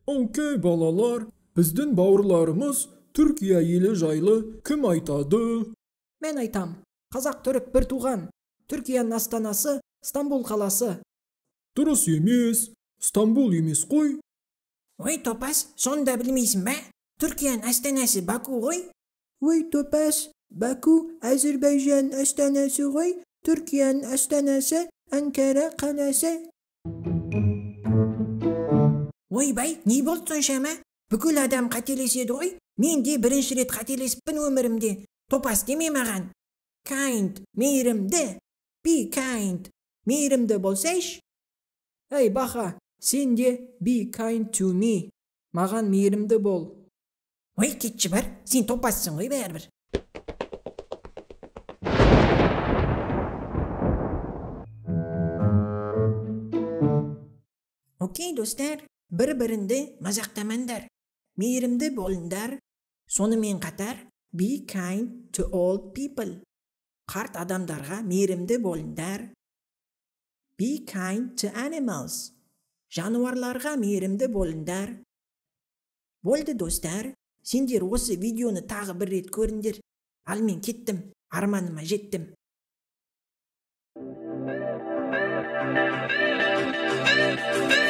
Окей, балалар, біздің бауырларымыз Түркия елі жайлы кім айтады? Мен айтам. Қазақ түрік бір туған. Түркияның астанасы Стамбул қаласы. Дұрыс емес, Стамбул емес қой. Ой, топас, соны да білмейсің бе? Түркияның астанасы Баку ғой. Ой, топас, Баку Әзірбайжан астанасы ғой. Түркияның астанасы Анкара қаласы. Ойбай, не болды соншама? Бүкіл адам қателеседі ғой. Мен де бірінші рет қателесіппін өмірімде. Топас деме маған. Kind, мейірімді. Be kind, мейірімді болсайшы. Ей, Баха, сен де be kind to me. Маған мейірімді бол. Ой, кетші бар, сен топассың ғой бәрібір. Окей, достар, бір-бірінді мазақтамаңдар. Мейірімді болыңдар. Сонымен қатар, be kind to old people. Қарт адамдарға мейірімді болыңдар. Be kind to animals. Жануарларға мейірімді болыңдар. Болды, достар, сендер осы видеоны тағы бір рет көріңдер. Ал мен кеттім, арманыма жеттім. Thank you.